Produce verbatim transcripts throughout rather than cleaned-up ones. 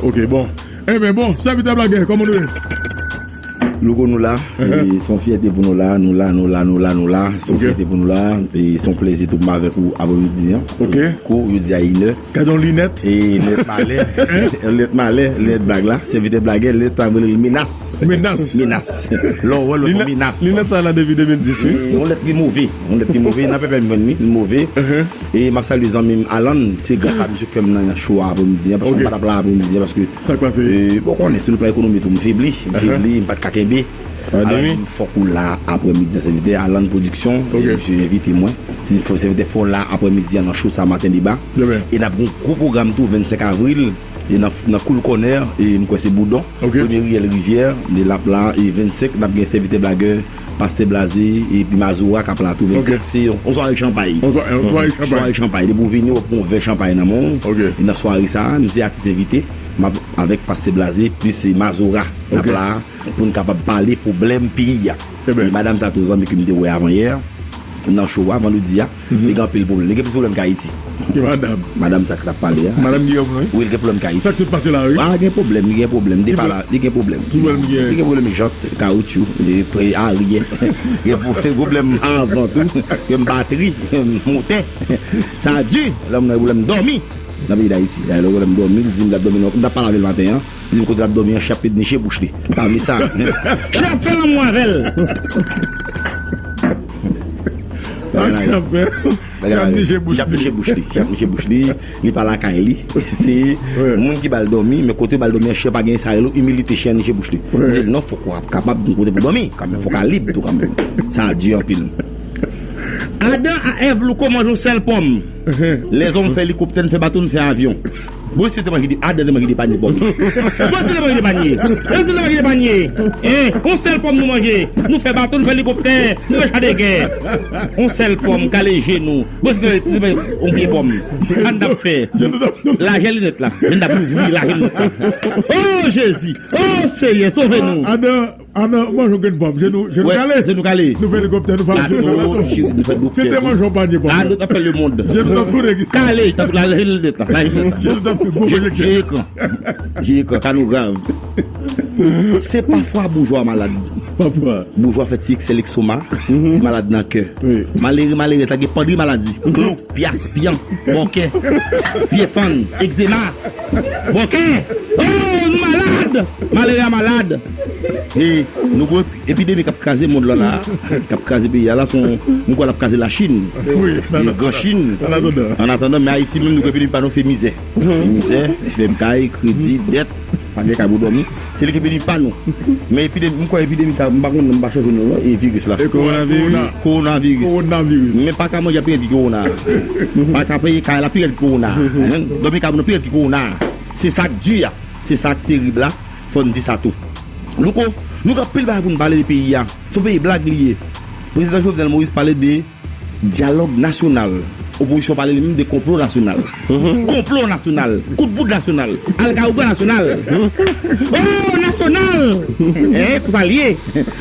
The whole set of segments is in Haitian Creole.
Ok, bon. Enben, bon, sèvitè Blagè, kòman nou ye? Louko, nou la. E se yon fyète pou nou la, nou la, nou la, nou la, nou la. Se yon fyète pou nou la. E se yon plezi tou pou mwen avèk ou aprèmidi an. Ok. Kou, yo di a inè. Gade yon linèt. E linèt malè. Linèt malè, linèt blag la. Sèvitè Blagè, linèt sa, yo rele l menas. Menas. Menas. Lè w wè l, se yon menas. Linèt sa la depi de mil dis, wi. E yon lèt ki move. Yon lèt ki move, nan pèpè m jwenn li, li move. E m ap salye zanmi m Alan, se gras a misye k fè m nan show a aprèmidi an, paske m pa t ap la aprèmidi an, paske, e, bon, ou konnen, sou le plan ekonomik tou, m febli, m febli, m pa t ka kenbe. Alan di m fòk ou la aprèmidi an, sèvitè, Alan Production, e misye envite mwen. Di fò sèvitè fò w la aprèmidi an nan show sa Maten Deba. E n ap gen yon gwo pwogram tou, vennsenk avril, e nan, nan Cool Corner, e m kwè se Boudon. Premye riyèl Rivyè, de l ap la, e vennsenk, n ap gen sèvitè Blagè, Pastè Blaze, epi Mazora k ap la tou, vennsenk, se yon, yon sware chanpay. Yon swa-, yon sware chanpay. Sware chanpay. Depi w vini, w ap pran yon vè chanpay nan men w. E nan sware sa a, m se atis envite, m ap avèk Pastè Blaze, plis se Mazora, n ap la pou n kapab pale pwoblèm peyi a. E madanm sa tou, zanmi ke m te wè avanyè, nan show a, vandredi a, li gen anpil pwoblèm. Li gen plis pwoblèm k Ayiti. Ki madanm? Madanm sa k t ap pale a. Madanm Guillaume, wi. Wi, li gen pwoblèm k Ayiti. Sa k tout pase la, wi. A, gen pwoblèm, li gen pwoblèm. Depa la, li gen pwoblèm. Ki pwoblèm li gen? Li gen pwoblèm jant, kawoutchou, e, pre-, aryè. Gen pwo-, pwoblèm avan tou. Gen batri, motè. Sa di, lè m nan pwoblèm dòmi. Nan peyi Dayiti. Lè w wè m dòmi, li di m l ap dòmi nan, m t ap pale avè l maten an. Li di m kote l ap dòmi an, chen ap niche bouch li. Sa vle sa. Chen ap fè lanmou avè l. Sa chen ap fè. Chen ap niche bouch li. Chen ap niche bouch li. Chen ap niche bouch li. Li pa lakay li. Se moun ki ba l dòmi, men kote yo ba l dòmi an, chen pa gen sa rele imilite, chen niche bouch li. M di l non, fòk w ap kapab gen kote pou dòmi. Kanmenm, fòk w a lib tou kanmenm. Sa di anpil. Adan a Èv, Louko manje yon sèl pòm. Lèzòm fè elikoptè, n fè bato, n fè avyon. Bondye te manje de, Adan te manje de panye pòm. Bondye te manje de panye. Bondye te manje de panye. Hein, yon sèl pòm nou manje. Nou fè bato, nou fè elikoptè, nou fè cha de gè. Yon sèl pòm, kale je nou. Bondye te manje yon pye pòm. Sa n t ap fè? Lajè linèt la. Men n t ap louvri lajè linèt la. Oh, Jezi. Oh, Seyè, sove nou. Adan, Adan, manje yon grenn pòm, je nou, je nou kale. Je nou kale. Nou fè elikoptè, nou fè avyon, nou fè bato. Si te manje yon panye pòm. A, nou t ap fè lemonn. Je nou t ap tounen ki sa. Kale, t ap la, lajè linèt la. Lajè linèt la. Je nou t ap fè gwo pwojèktè. Je ekran. Je ekran, ka nou grav. Se pafwa boujwa malad. Pafwa. Boujwa fè ti eksè leksoma, ti malad nan kè. Malere, malerèz la gen pandri maladi. Klou, pyas, pyan, bòkè, pye fann, egzema, bòkè. Oh, nou malad! Malere a malad. E nou gwo epidemi k ap kraze mond lan la, k ap kraze peyi a la, se yon, nou kwè l ap kraze Lachin. Wi, e Gran Chin. An atandan. An atandan, men Ayiti menm, nou gwo epidemi pa nou, se mizè. Mizè, pwoblèm kay, kredi, dèt, pa gen kay pou dòmi. Se li ki epidemi pa nou. Men epidemi, m kwè epidemi sa, m pa konn, m pa chonje non, non, e viris la. E kowonaviris. Kowonaviris. Kowonaviris. Men pa ka manje ap peye ti kowona. Pa ka peye kay la pi rèd ki kowona. Dòmi kay nou pi rèd ki kowona. Se sa k di a. Se sa k terib la. Fò n di sa tou. Louko, nou gen anpil bagay pou n pale de peyi a. Se yon peyi blag li ye. Prezidan Jovenel Moïse pale de dyalòg nasyonal. Opozisyon pale li menm de konplo nasyonal. Konplo nasyonal. Kout bout nasyonal. Alkawougan nasyonal. Oh, nasyonal! Eh, konsa l ye.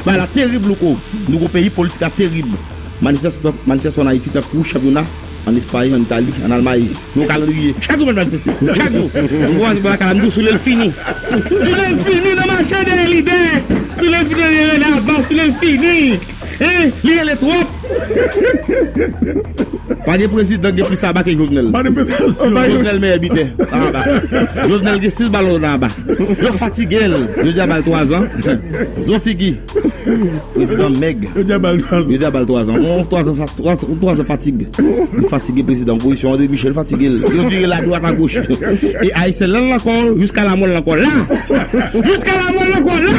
Bagay la terib, Louko. Nou gon peyi politik la terib. Manifèstan, manifèstan an Ayiti tankou chanpyona an Espay, an Itali, an Almay. Nou kalandriye. Chak jou mwen manifeste. Chak jou. Mwen kòmanse bò lakay la, m di w, soule l fini. Soule l fini nan mache dèyè lidè. Soule l fini nan dèyè ava, soule l fini. Hein? Li rele twòp. Pa gen prezidan gen plis aba ke Jovenel. Manifestasyon. Jovenel meyè bitè. Aba. Jovenel gen sis balon nan aba. Yo fatige l. Yo di a ba l twa zan. Zo figi. Prezidan mèg. Yo di a ba l twa zan. Yo di a ba l twa zan. On twa zan fa-, twa zan, twa zan fatig. Li fatige prezidan opozisyon André Michel fatige l. Yo vire l adwat agoch. E Ayisyen lan l ankò, jiska lamò l ankò la. Jiska lamò l ankò la.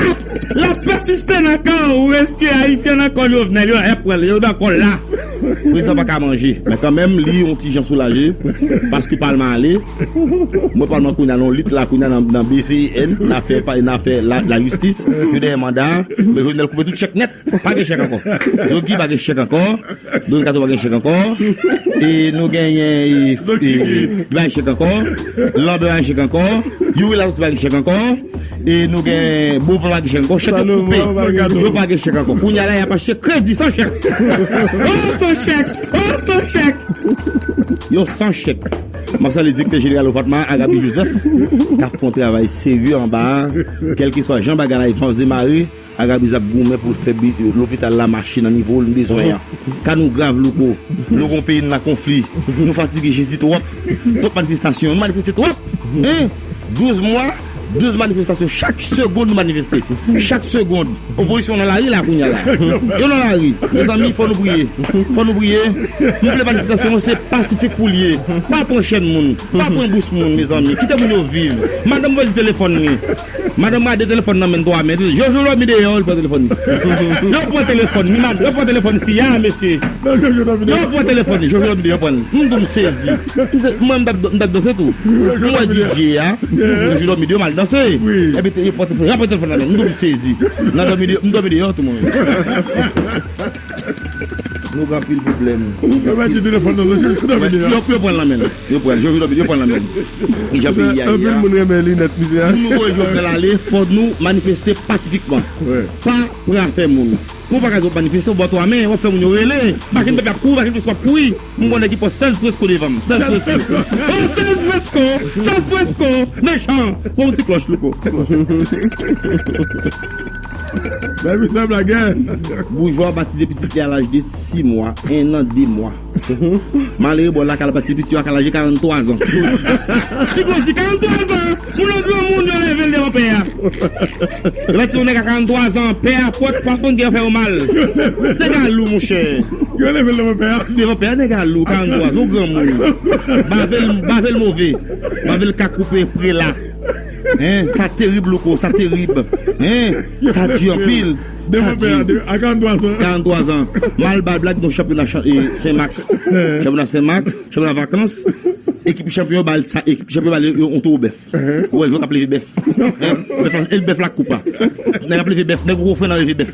L ap pèsiste nan kan ou mesye Ayisyen nan kò Jovenel yo, èpwèl yo ankò la. Prezidan pa ka manje. Men kanmenm, li yon ti jan soulaje. Paske palman ale. Mwen palman kounye a nan lit la, kounye a nan, nan B C N, nan afè, nan afè la, lajistis. Yo dèyè manda. Men Jovenel koupe tout chèk nèt. Pa gen chèk ankò. Dogi pa gen chèk ankò. Don Kato pa gen chèk ankò. E nou genyen, e, e, li pa gen chèk ankò. Lanbè pa gen chèk ankò. Youri Latortue pa gen chèk ankò. E nou gen Beauplan pa gen chèk ankò. Chèk yo koupe. Yo pa gen chèk ankò. Kounye a la, y ap achte kredi san chèk. Oh, san chèk. Oh, san chèk. Yo san chèk. M ap salye direktè jeneral OFATMA a, Agaby Joseph, k ap fè yon travay serye anba a. Kèlkeswa jan bagay la vanse mare, Agaby ap goumen pou l fè bi- lopital la mache nan nivo l bezwen an. Ka nou grav, Louko. Nou gon peyi n nan konfli. Nou fatige Jezi twòp. Twòp manifestasyon. Nou manifeste twòp. Hein? Douz mwa, douz manifestasyon. Chak segonn nou manifeste. Chak segonn. Opozisyon nan lari la kounye a la. Yo nan lari. Mezanmi, fò nou priye. Fò nou priye. M vle manifestasyon an se pasifik pou l ye. Pa pran chèn moun. Pa pran bous moun, mezanmi. Kite moun yo viv. Madanm mwen di telefòn li. Madanm mwen de telefòn nan men twa men. Jojo dòmi deyò, li pran telefòn li. Yo pran telefòn li, mad- yo pran telefòn fi a, mesye. Non, Jojo dòmi deyò. Yo pran telefòn li, Jojo dòmi deyò, pran li. M di m sezi. M se- mwen, m t ap- m t ap danse tou. M wè D J a. Jojo dòmi deyò, m al danse. Epi te- yo pran telefòn, yo pran telefòn nan men. M di m sezi. Nan dòmi deyò, m dòmi deyò tou mwen. Nou gen anpil pwoblèm. Yo mèt di telefòn nan, Jojo dòmi deyò. Yo, yo pran l nan men l. Yo pran l, Jojo dòmi deyò, yo pran l nan men l. Kijan peyi a ye a? Anpil moun renmen linèt misye a. Pou nou voye Jovenel ale, fò nou manifeste pasifikman. Pa pran afè moun. Pou w pa ka di w ap manifeste, w ba w twa men, w ap fè moun yo rele. Machin pèp ap kouri, machin Fresco ap kouri. M konnen ki pòs sèz Fresco devan m. Sèz Fresco. Oh, sèz Fresco! Sèz Fresco! Mechan! Pran yon ti klòch, Louko. Boujwa batize pitit li a laj de sis mwa, en an, de mwa. Malere bò lakay la pase pitit yo ak laj de karannntwa zan. Ti Claude di karannntwa zan! Moun nan granmoun yo leve l devan pè a. Yo pati yon nèg a karannntwa zan, pè a pòt pa konn gen fè yo mal. Nèg a lou, monchè. Yo leve l devan pè a. Devan pè a, nèg a lou, karannntwa zan, yon granmoun. Bave l, bave l move. Bave l ka koupe prela. Hein, sa terib, Louko, sa terib. Hein, sa di anpil. Devan pè a, de- a karannntwa zan. Karannntwa zan. Mal ba blag nan chanpyona chan- e, Senmak. Chanpyona Senmak, chanpyona vakans. Ekip chanpyon ba l sa, ekip chanpyon ba l yon towo bèf. Ou wè jwè k ap leve bèf. Hein? Bèf la, e bèf la koupa. Nèg ap leve bèf, nèg gwo fren nan leve bèf.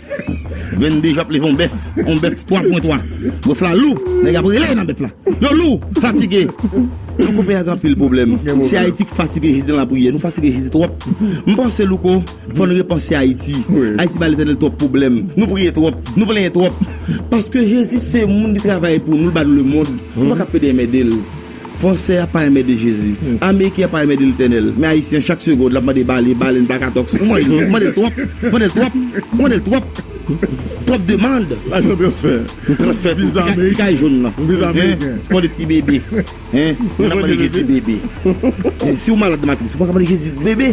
Vennde jou ap leve yon bèf, yon bèf twa pwen twa. Bèf la lou, nèg ap rele nan bèf la. Yo lou, fatige. Louko, peyi a gen anpil pwoblèm. Se Ayiti k fatige Jezi nan lapriyè. Nou fatige Jezi twòp. M panse, Louko, fò n repanse Ayiti. Ayiti ba Letènèl twòp pwoblèm. Nou priye twòp, nou plenyen twòp. Paske Jezi se moun ki travay pou nou, l ba nou lemonn. Nou pa ka pede enmède l. Fransè a pa enmède Jezi. Ameriken an pa enmède Letènèl. Men Ayisyen, chak segonn, l ap mande bale, bale, n pa ka tòks. Ou mande l, ou mande l twòp, ou mande l twòp, ou mande l twòp. Twòp demann. Lajan transfè. Transfè tou. Ti kay jòn nan. Viza ameriken. Mande ti bebe. Hein? Moun ap mande Jezi bebe. Hein, si w malad de matris, ou pa ka mande Jezi bebe.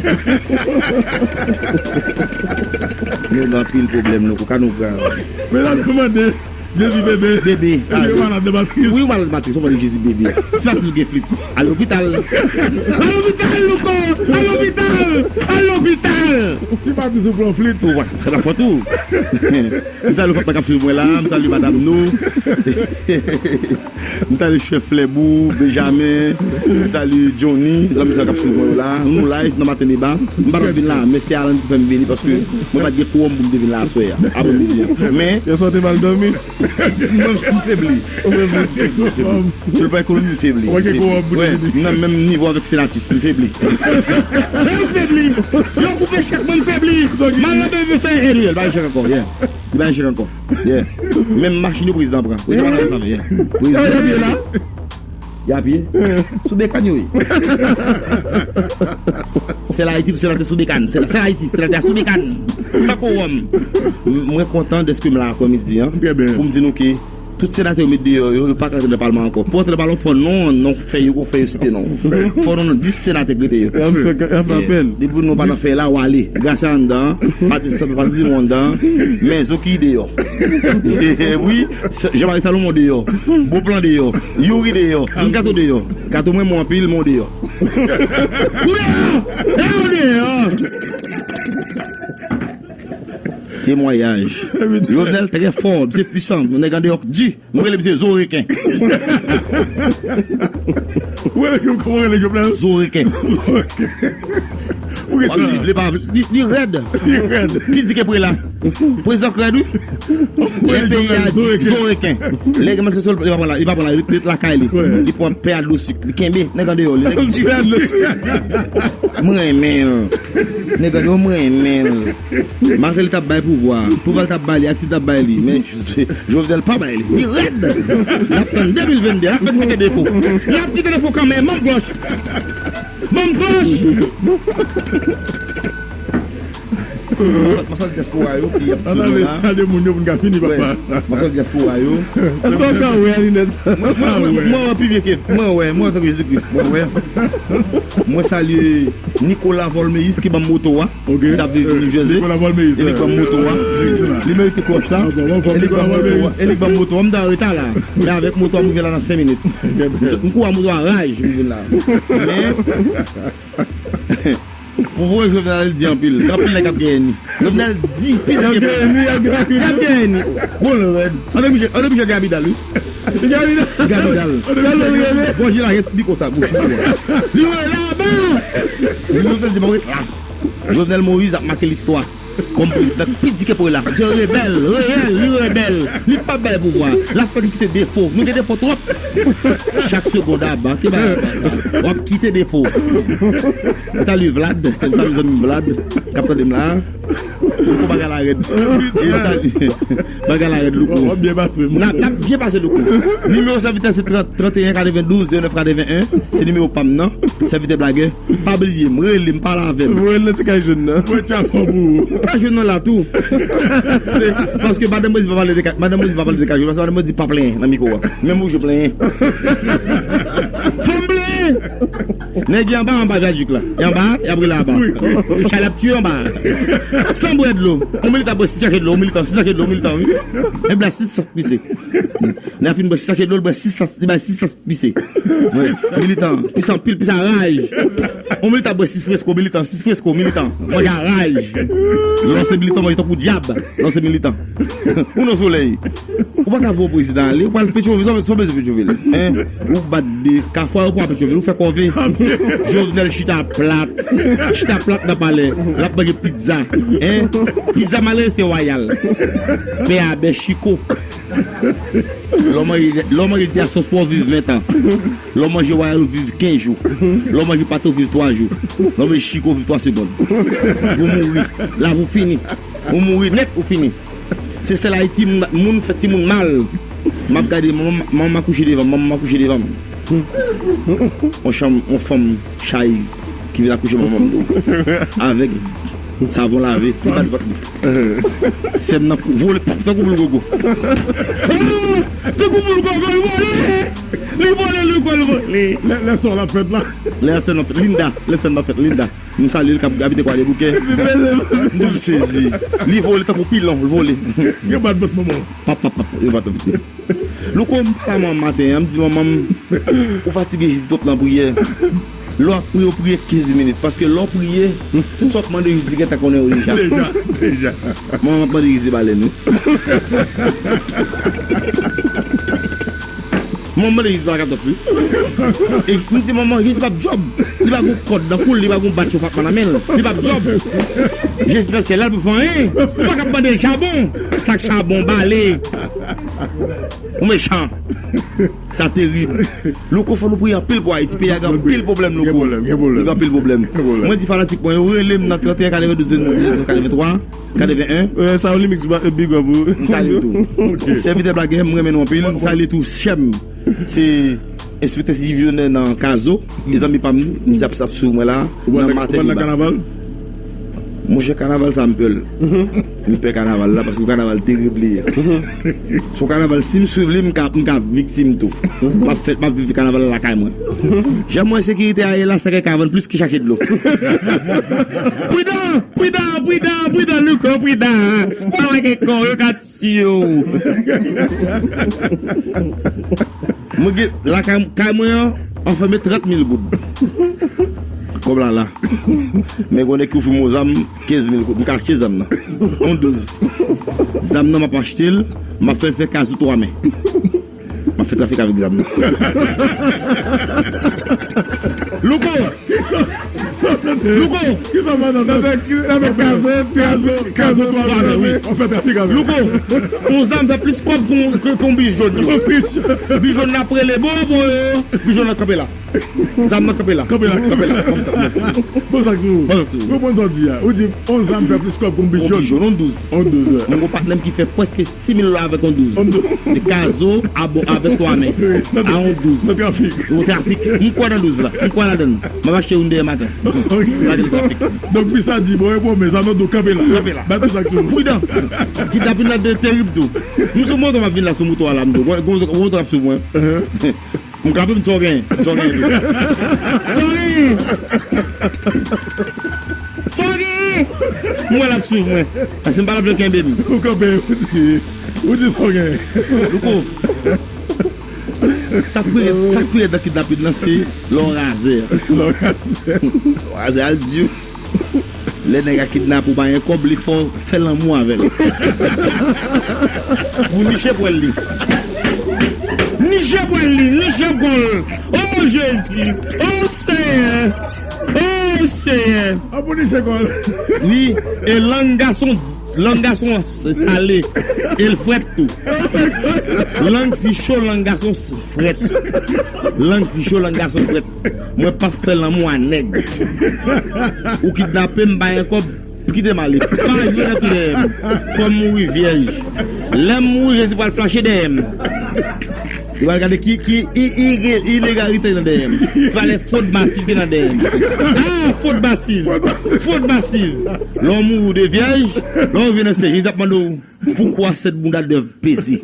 Nou gen anpil pwoblèm, nou, pou ka nou grav. Men la nou mande Jezi bebe. Bebe, sa yo malad de matris. Wi, ou malad de matris, ou mande Jezi bebe. Si matris ou gen flip, al lopital. Al lopital, Louko! Al lopital! Al lopital! Si matris ou pran flip. Ou pa ka fè tout. M salye fòt la k ap swiv mwen la, m salye madanm nou. M salye chèf Flèbou, Benjamin, m salye Johnny, zanmi sa k ap swiv mwen yo la. Nou live nan maten deba. M pa t ap vin la, men se Alan ki fè m vini paske mwen pa t gen kowòm pou m te vin la aswè a, aprè midi a. Men, yè swa w te mal dòmi? Mwen, m febli. Ou febli? M febli. Sou le plan ekonomi, m febli. Ou pa gen kowòm pou te vini? Nan menm nivo avèk Senatus, m febli. M febli. Yo koupe chèk mwen, m febli. M al nan B V C, Ariel, pa gen chèk ankò, yeah. Li pa gen chèk ankò. Yeah. Menm machin yo prezidan pran. Prezidan pa nan sa, yeah. Prezidan. Y a pye? Sou bekàn yo ye. Sèl Ayiti pou senatè sou bekàn. Sèl, sèl Ayiti, senatè a sou bekàn. San kowòm. M- Mwen kontan dèske m la aprè midi an. Pou m di nou ke tout senatè yo met deyò yo, yo pa ka rantre nan palman ankò. Pou rantre nan palman, fò non, non fè yo, fè yo site non. Fò non, non dis senatè k rete yo. Y ap fè, y ap fè apèl. Depi nou pa nan fè la, w ale. Grasya anndan, Patrice, Patrice Dumont anndan, men Zoki deyò. Wi, Jean-Marie Salomon deyò. Beauplan deyò. Youri deyò. Moun Kato deyò. Kato mwen, mwen anpil, men w deyò. Ou deyò! E ou deyò! Temwayaj. Jovenel trè fò, misye pwisan, yon nèg andeyò k di. Nou rele misye zo reken. Ou rele, kòman w rele Jovenel? Zo reken. Zo reken. W ap di, li pa, li, li rèd. Li rèd. Pi di ke Prela. Prezidan k rèd, wi. Lè peyi a di, zo reken. Lè gen manifestasyon, li pa pran la, li pa pran la, li ret lakay li. Li pran pè a dlo sik. Li kenbe, nèg andeyò, li, nèg di. Pè a dlo sik. Mwen renmen l. Nèg andeyò, mwen renmen l. Malgre li t ap bay pouvwa, pouvwa li t ap bay li, ak si t ap bay li, men Jovenel pa bay li. Li rèd. L ap tann de mil venn de, l ap fè kite defo. L ap kite defo kanmenm, manm klòch. Manm klòch. Mwen salye dyaspora yo ki ap swiv nou la. Sa de moun yo pou n ka fini, papa. Mwen salye dyaspora yo. Èske w ka wè linèt sa? Mwen, mwen, mwen, mwen wè pi byen ke, mwen wè, mwen wè tankou Jezi Kris. Mwen wè. Mwen salye Nicolas Volmeyis ki ban m moto a. Ok. Ki t ap viv New Jersey. Nicolas Volmeyis, epi ki ban m moto a. Li merite klòch la. E li ki ban m moto a. E li ki ban m moto a. M ta an reta la. Men avèk moto a, m rive la nan senk minit. M kouri a moto a raj, m vin la. Men, pou vre Jovenel di anpil. Gen anpil nèg k ap genyen ni. Jovenel di, pi di ke y ap genyen ni. Y ap genyen ni. Bon, lè rèd. André Michel, André Michel gen Abidal, wi. Li gen Abidal. Li gen Abidal. Gòj li la ret pi konsa, bouch li konsa. Li rele laba. Li Jovenel di, "Mwen ret la." Jovenel Moïse ap make listwa kòm prezidan ki pi di ke Prela. Se rebèl, reyèl, li rebèl. Li p ap bay pouvwa. L ap fè n kite defo. Nou gen defo twòp. Chak segonn aba, ki bagay sa, sa? W ap kite defo. M salye Vlad, m salye zanmi m Vlad, k ap tande m la. Louko, bagay la rèd. M salye. Bagay la rèd, Louko. W ap byen pase, mon frè. N ap byen pase, Louko. Nimewo sèvitè se trant, tranteyen katrevendouz, zewo nèf katreven en. Se nimewo pa m nan. Sèvitè Blagè. Pa bliye m, rele m, pale avè m. Voye l nan ti kay jòn nan. Mwen ti afò pou ou. Kay jòn nan la tou. Se paske madanm mwen di pa pale de kay, madanm mwen di pa pale de kay jòn, paske madanm mwen di pa plenyen nan mikwo a. Men m oblije plenyen. Fò m plenyen. Nèg yo anba, anba Vyadik la. E anba, y ap rele anba. Wi, wi. Chay la ap tiye anba. San bwè dlo. On militan bwè sis sachè dlo, on militan, sis sachè dlo, on militan, wi. Men bla sis sachè pise. Nèg la fin bwè sis sachè dlo, l bwè sis sachè, li bay sis sachè pise. Wi. Militan, pis anpil, pis a raj. On militan bwè sis fresko, militan, sis fresko, militan. Manje a raj. Lè w se militan, manje tankou dyab. Lè w se militan. Ou nan solèy. Ou pa ka voye prezidan ale, ou pral Petyonvil, sa w bezwen Petyonvil. Hein? Ou bat de kafwa, ou pral Petyonvil, ou fè kòve. Jovenel chita plat. Chita plat nan palè. L ap manje pizza. Hein? Pizza malere se wayal. Pè a bè chiko. Lè w manje, lè w manje dyasòs pa w viv ven tan. Lè w manje wayal ou viv kenz jou. Lè w manje pate ou viv twa jou. Lè w manje chiko ou viv twa segonn. Ou mouri. Lavi w fini. Ou mouri nèt, ou fini. Se sèl Ayiti moun, moun fè timoun mal. M ap gade, manman, manman m akouche devan m, manman m akouche devan m. On chanm, on fanm chay ki vin akouche manman m tou. Avèk savon lave, li bat vant li. Sè m nan vole, pap, tankou boul gogo. Ah! Tankou boul gogo, li vole! Li vole, li vole, li vole! Lè, lè sè w la fèt la. Lè sè m nan fèt, Linda, lè sè m nan fèt, Linda. M salye l k ap abite Kwadèboukè. M toujou sezi. Li vole tankou pilon, l vole. Gen bat vant manman w. Pap, pap, pap, yo pa t envite. Louko, m pale a manman maten an, m di, "Manman m, ou fatige jis twòp nan priyè. Lè w ap priye, w priye kenz minit, paske lè w priye, tout sa w ap mande jis li gentan konnen yo deja." Deja, deja. Manman m ap mande jis li balèn, wi. Manman m mande jis li pa katòt, wi. E m di, "Manman, jis li p ap djòb. Li pa gon kòd nan kou l, li pa gon bat chofakman nan men l. Li p ap djòb." Jezi nan syèl la, l p ap fè anyen. Ou pa ka ap mande l chabon. Sa k chabon, bale. Ou mechan. Sa terib. Louko, fò nou priye anpil pou Ayiti. Peyi a gen anpil pwoblèm, Louko. Gen pwoblèm, gen pwoblèm. Li gen anpil pwoblèm. Gen pwoblèm. Mwen di fanatik mwen yo, rele m nan trannteyen katrevendouz, venntwa, katreven en. Wè, sa yon remix, big up, wi. M salye tou. Ok. Sèvitè Blagè, m renmen nou anpil. M salye tou, chè m. Se enspektè Divionè nan Kazo. E zanmi pa m, m di ap, ap swiv mwen la. Ou pral nan, ou pral nan kanaval? Monchè, kanaval sa, m pè l. M pè kanaval la, paske kanaval terib li ye. Se yon kanaval, si m swiv li, m ka, m ka viktim tou. M ap fè, m ap viv kanaval la lakay mwen. Jan mwen ensekirite a ye la, sèkèy ka vann plis ke sachè dlo. Pridan, pridan, pridan, pridan, Louko, pridan. Pa wè gen kò, yo ka tiye w. Mwen gen, lakay, kay mwen an, anfème trant mil goud. Kòb la la. Men gen nèg ki ofri m yon zam, kenz mil goud. M ka achte zam nan. On douz. Zam nan m ap achte l, m ap fè l fè kazou twa men. M ap fè trafik avèk zam nan. Louko! Louko! Ki sa, madan? Nan fè, nan fè kazo, kazo, kazo twa mil. An fè trafik avè l. Louko! Yon zam fè plis kòb ke yon, ke, ke yon bis jòn yo. Yon bis jòn. Bis jòn nan ap rele, bon, bon, yo. Bis jòn nan kanpe la. Zam nan kanpe la. Kanpe la. Kanpe la. Kòmsa, kòmsa. Bon, sa k sou ou. Bon, sa k sou ou. Konprann sa w di a. Ou di, yon zam fè plis kòb ke yon bis jòn. Yon bis jòn, yon douz. Yon douz, wi. Mwen gen yon patnè m ki fè prèske sis mil dola avèk yon douz. Yon douz. De kazo a, bon, avèk twa men. Wi, nan, a yon douz. Nan trafik. Yon trafik. M kwè nan douz la. M kwè ladann. M ap achte youn demen maten. Ok. Lage l trafik. Donk, bis la di, bon, e bon, men, sa nan do, kanpe la. Kanpe la. Ba tou sa k sou ou. Pridan. Kidnapin nan de terib tou. M sou moto, m ap vin la sou moto a la, m tou. Gwo, gwo, gwo moto ap sou mwen. Uh-huh. M kanpe, m sa w genyen. Sa w genyen tou. Sa w genyen. Sa w genyen. M wè l ap swiv mwen. Paske m pa t ap vle kenbe m. Ou kanpe, ou di, ou di sa w genyen. Louko. Sa k pi rèd, sa k pi rèd nan kidnapin nan, se lè w razè. Lè w razè. Lè w razè, al di w. Lè nèg la kidnape w, pa gen kòb, li fè w fè lanmou avè l. Pou niche pwèl li. Niche pwèl li, niche kò l. O Jezi, o Senyè, o Senyè. A pou niche kò l. Wi, e lang gason, lang gason an s-, sale, e l frèt tou. Lang fi cho, lang gason s-, frèt. Lang fi cho, lang gason frèt. Mwen p ap fè lanmou a nèg. Ou kidnape m, bay yon kòb, kite m ale. Pa jwe nan tou dèyè m. Fò m mouri vyèj. Lè m mouri, Jezi pral flache dèyè m. Li pral gade ki, ki i-, i-, ilegalite nan dèyè m. Pale fot masiv ki nan dèyè m. Ah, fot masiv. Fot masiv. Lè w mouri, w de vyèj. Lè w vin nan syèl, Jezi ap mande w. Pourquoi cette bouda d'œuf pesée?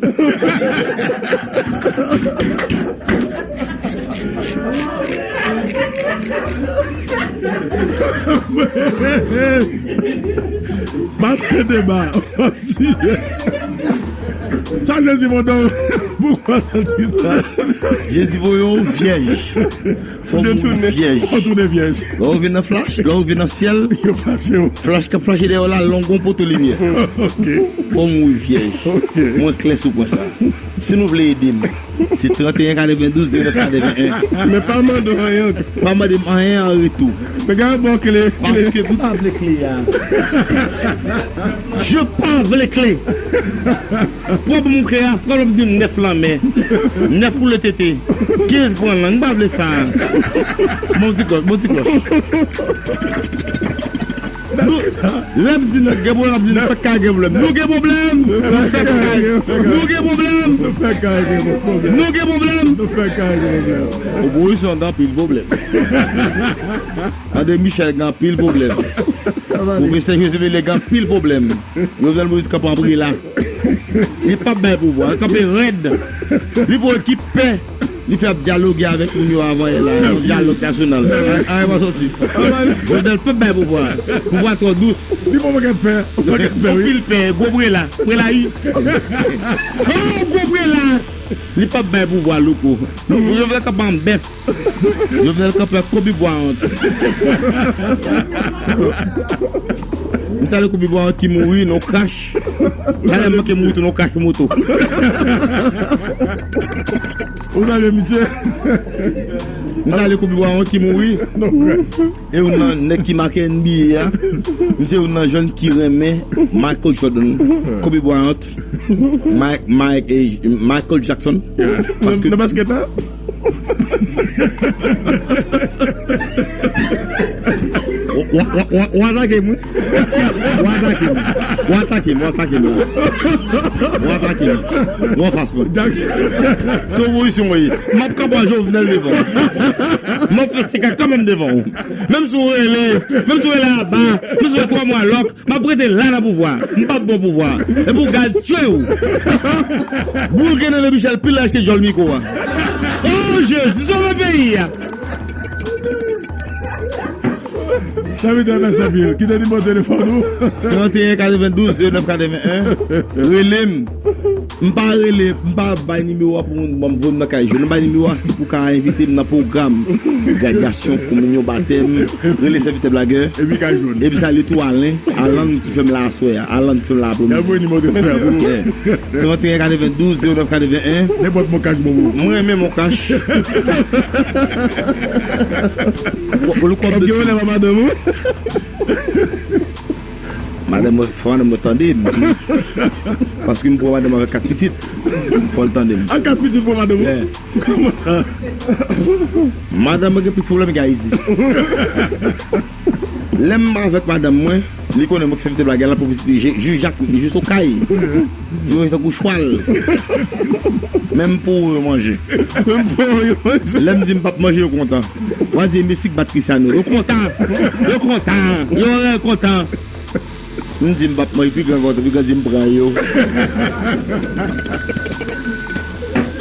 Maten deba. Sa Jezi mande w, pourquoi ça dit ça? Jezi voye w vyèj. Fò m mouri vyèj. Fò tounen vyèj. Lè w vin nan flash, lè w vin nan syèl, yo flache w. Flash k ap flache dèyè w la, long gon poto limyè. Ok. Fò m mouri vyèj. Ok. Mwen klè sou pwen sa. Si nou vle ede m, se trannteyen katrevendouz, zewo nèf katreven en. Men pa mande w anyen ankò. Pa mande m anyen an retou. Men gade bon kle. Paske m pa vle kle a. Je pa vle kle. Pran pou m kle a, frè, l ap di m nèf lanmè. Nèf woule tete. Kenz pran lang, m pa vle sa. Bon ti klòch, bon ti klòch. Nou, lè m di nou gen pwoblèm, m ap di nou fèk ka gen pwoblèm. Nou gen pwoblèm, nou fèk ka gen pwoblèm. Nou gen pwoblèm, nou fèk ka gen pwoblèm. Nou gen pwoblèm. Nou fèk ka gen pwoblèm. Opozisyon an gen anpil pwoblèm. André Michel gen anpil pwoblèm. Pwofesè José Bellay gen anpil pwoblèm. Jovenel Moïse kanpe anba la. Li p ap bay pouvwa, li kanpe rèd. Li pou ekip pè. Li fè ap dyaloge avèk moun yo avan yè la, yon dyalòg nasyonal. Ay, ay, pa sòti. Jovenel p ap bay pouvwa. Pouvwa twò dous. Li pa gen pè, pa gen pè, wi. Anpil pè, gwo prela, prelayis. Oh, gwo prela. Li p ap bay pouvwa, Louko. Jovenel kanpe an bèf. Jovenel kanpe ak Kobe Bryant. M salye Kobe Bryant ki mouri nan krash. Talè m manke mouri tou nan krash moto. Ou salye misye? M salye Kobe Bryant ki mouri. Nan krash. E youn nan nèg ki make N B A a. Misye youn nan jèn ki renmen Michael Jordan, Kobe Bryant, Mike, Mike, eh, Michael Jackson. Paske nan, nan basket la? W, w, w, w, w atake m, wi. W atake m. W atake m, w atake m. W atake m. W anfas mwen. Se opozisyon mwen ye. M ap kanpe ak Jovenel devan w. M ap fè seka kanmenm devan w. Menm si w rele, menm si w rele aba, menm si w fè twa mwa lòk, m ap rete la nan pouvwa. M p ap ba w pouvwa. Epi w gad tchwe w. Boul gen nan Michel pil achte djòl mikwo a. Oh Jezi, sove peyi a. Sa vin te mèsi anpil. Kite nimewo telefòn ou. Trannteyen katrevendouz zewo nèf katreven en. Rele m. M pa rele, m pa bay nimewo a pou moun ban m voye m nan kay jòn. M bay nimewo a si pou ka envite m nan pwogram gradyasyon, kominyon, batèm. Rele sèvitè Blagè. Epi kay jòn. Epi salye tou Alen. Alan ki fè m la aswè a. Alan ki fè m la aprèmidi. Trant et un quatre-vingt-douze zéro neuf quatre-vingt-un. Nenpòt Moncash bon pou ou. Mwen renmen Moncash. Ou, ou, ou, Madanm mwen, fò madanm mwen tande m. Paske m pran madanm avèk kat pitit. Fò l tande m. Ak kat pitit pran madanm ou? Yeah. Madanm mwen gen plis pwoblèm ke Ayiti. Lè m avèk madanm mwen, li konnen mwen k sèvitè Blagè, l ap pwofite jij ak jis okay. Di mwen tankou chwal. Menm pou yo manje. Menm pou yo manje. Lè m di m p ap manje, yo kontan. Mwen di, "Mesi k bat Cristiano." Yo kontan. Yo kontan. Yo rè kontan. M di m p ap manje, pi gran kontan, pi gran di m pran yo.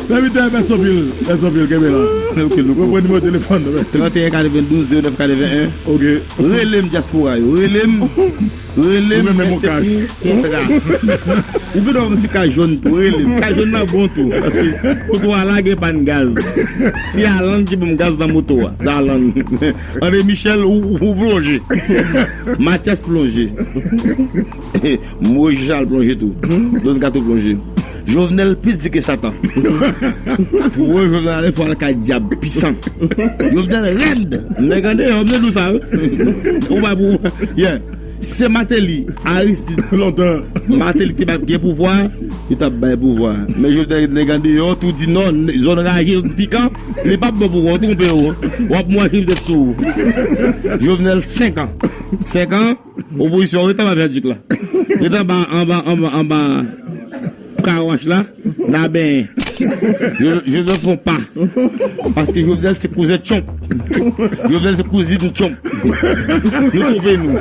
Sèvitè, mèsi anpil. Mèsi anpil, kenbe la. Ok, nou repran nimewo telefòn nan. Trant et un quatre-vingt-douze zéro neuf quatre-vingt-un. Ok. Rele m, dyaspora yo. Rele m. Rele m, mèsi pou kontra. Ou gen dwa yon ti kay jòn tou, rele m. Kay jòn nan bon tou, paske kote w a la gen pàn gaz. Se Alan ki ban m gaz nan moto a. Se Alan. André Michel, ou, ou, ou plonje. Mathias plonje. Moïse Jean Charles plonje tou. Don Kato plonje. Jovenel plis di ke Satan. Pou wè Jovenel ale, fò al kay dyab pisan. Jovenel rèd. Nèg andeyò, m te di w sa, wi. Ou pa pou, yeah. Si se Martelly, Aristide, lontan, Martelly ki t ap gen pouvwa, li t ap bay pouvwa. Men Jovenel nèg andeyò, tou di non, zòn raje, zòn pikan, li p ap bon pouvwa, ou twonpe w. W ap manje tèt sou ou. Jovenel, senk an. Senk an, opozisyon, ret anba vyaduk la. Ret anba, anba, anba, anba. Car wash la, n a benyen. Je, je ne fonds pas. Paske Jovenel se kouzen Trump. Jovenel se kouzin Trump. Nou twonpe nou.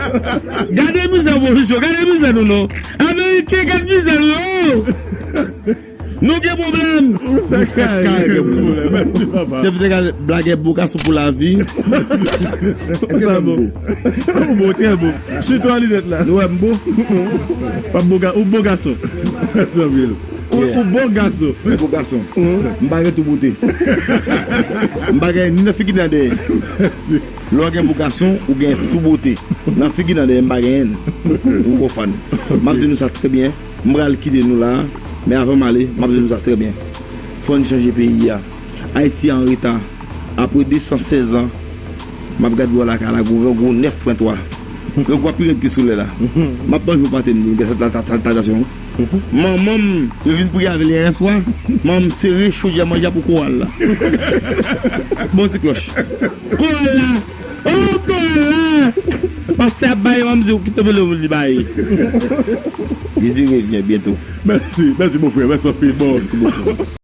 Gade mizè opozisyon, gade mizè nou non. Ameriken, gade mizè nou non. Nou gen pwoblèm. Nou fèk kare gen pwoblèm. Mèsi, papa. Se pou te gade Blagè bo gason pou lavi. Sa bon. Ou bon, trè bon. Sitou a linèt la. Nou wè m bo? Ou bo gason. Tanpri. Ou, ou bo gason. Ou bo gason. M pa gen tou bote. M pa gen ni nan figi nan dèyè. Lè w gen bo gason, ou gen tou bote. Nan figi nan dèyè, m pa genyen. Ou konprann. M ap di nou sa trè byen. M pral kite nou la. Men avan m ale, m ap di nou sa trè byen. Fò n chanje peyi a. Ayiti an reta. Apre de san sèz an, m ap gade bò lakay la, gwo, gwo nèf pwen twa. Gwo pi rèd ki sou lè la. M ap manje yon pate m, gen sa ta, ta, ta, ta, ta, manman m, yo vin priye avè l yè swa. Manman m sere chodyè manje a pou koral la. Bon ti klòch. Koral la! Oh, koral la! Pastè ap bay, manman m di, "Ou kite vle li bay." Jezi revyen byento. Mèsi, mèsi, mon frè. Mèsi anpil. Bon, mèsi bokou.